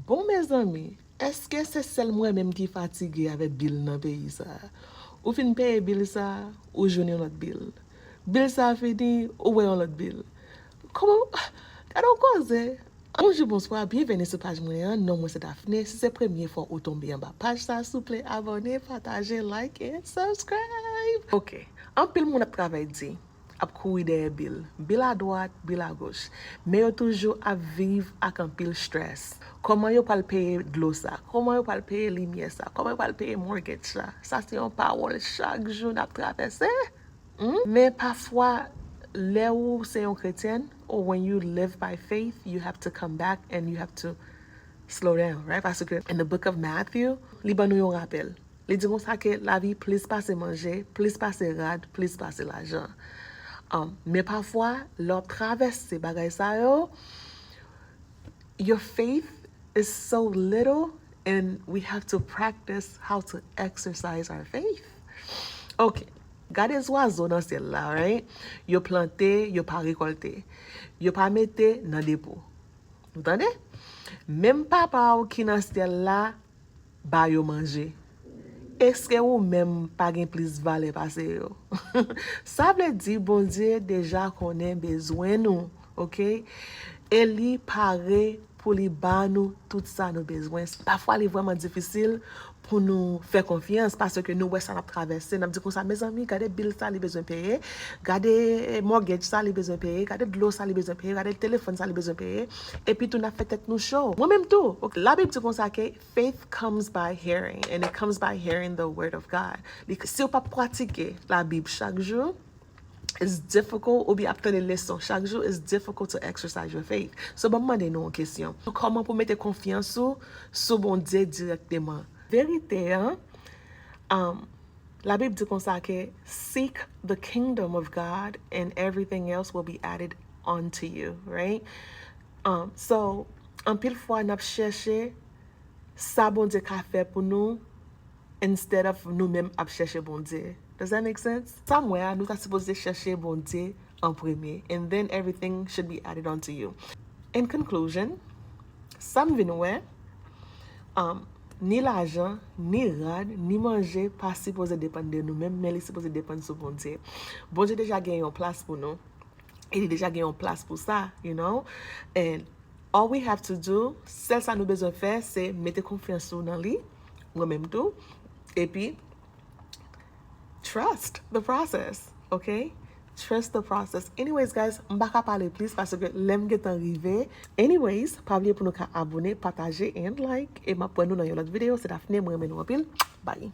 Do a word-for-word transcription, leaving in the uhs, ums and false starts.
Bon, mezanmi, èske se sèl mwen menm ki fatige avèk bil nan peyi sa a? Ou fin peye bil sa a, ou jwenn yon lòt bil. Bil sa a fini, ou wè yon lòt bil. Kòman, gade yon koze. Bonjou, bonswa, byenveni sou paj mwen an. Non mwen se Daphné. Si se premye fwa ou tonbe anba paj sa a, souple, abòne, pataje, like and subscribe. Ok. Anpil moun ap travay di, ap kouri dèyè bil. Bil adwat, bil agoch. Men yo toujou ap viv ak anpil strès. Kòman yo pral peye dlo sa? Kòman yo pral peye limyè sa? Kòman yo pral peye mortgage sa? Sa se yon pawòl chak jou n ap travèse. Hmm? Men pafwa, lè ou se yon kretyèn, or when you live by faith, you have to come back and you have to slow down, right? Paske in the book of Matthew, li ban nou yon rapèl. Li di konsa ke lavi plis pase manje, plis pase rad, plis pase lajan. Um, men pafwa, lè w ap travèse bagay sa yo, your faith is so little and we have to practice how to exercise our faith. Ok, gade zwazo nan syèl la, right? Yo plante, yo pa rekòlte. Yo pa mete nan depo. Ou tande? Menm papa w ki nan syèl la ba yo manje. Èske ou menm pa gen plis valè pase yo? Sa vle di Bondye deja konnen bezwen nou, ok? E li pare pou li ba nou tout sa nou bezwen. Pafwa li vrèman difisil pou nou fè konfyans paske nou wè sa n ap travèse. N ap di konsa, mezanmi, gade bil sa li bezwen peye, gade mortgage sa li bezwen peye, gade dlo sa li bezwen peye, gade telefòn sa li bezwen peye. Epi tou n ap fè tèt nou cho. Mwen menm tou. Ok, Labib di konsa ke faith comes by hearing, and it comes by hearing the word of God. Li, si w pa pratike Labib chak jou, it's difficult, oubyen ap tande leson chak jou, it's difficult to exercise your faith. So, ban m mande nou yon kesyon. Kòman pou mete konfyans ou sou Bondye dirèkteman? Verite an, um, Labib di konsa ke, "Seek the kingdom of God and everything else will be added unto you," right? Um, so, anpil fwa n ap chèche sa Bondye ka fè pou nou instead of nou menm ap chèche Bondye. Does that make sense? Sa m wè a, nou ta sipoze chèche Bondye an premye, and then everything should be added unto you. In conclusion, sa m vin wè, um, ni lajan, ni rad, ni manje pa sipoze depann de nou menm, men li sipoze depann sou Bondye. Bondye deja gen yon plas pou nou. E li deja gen yon plas pou sa, you know? And all we have to do, sèl sa nou bezwen fè, se mete konfyans nou nan li, mwen menm tou, epi trust the process, ok? Trust the process. Anyways, guys, m pa ka pale plis paske lè m gentan rive. Anyways, pa bliye pou nou ka abone, pataje, and like. E m ap wè nou nan yon lòt videyo. Se Daphné, mwen renmen nou anpil. Bye.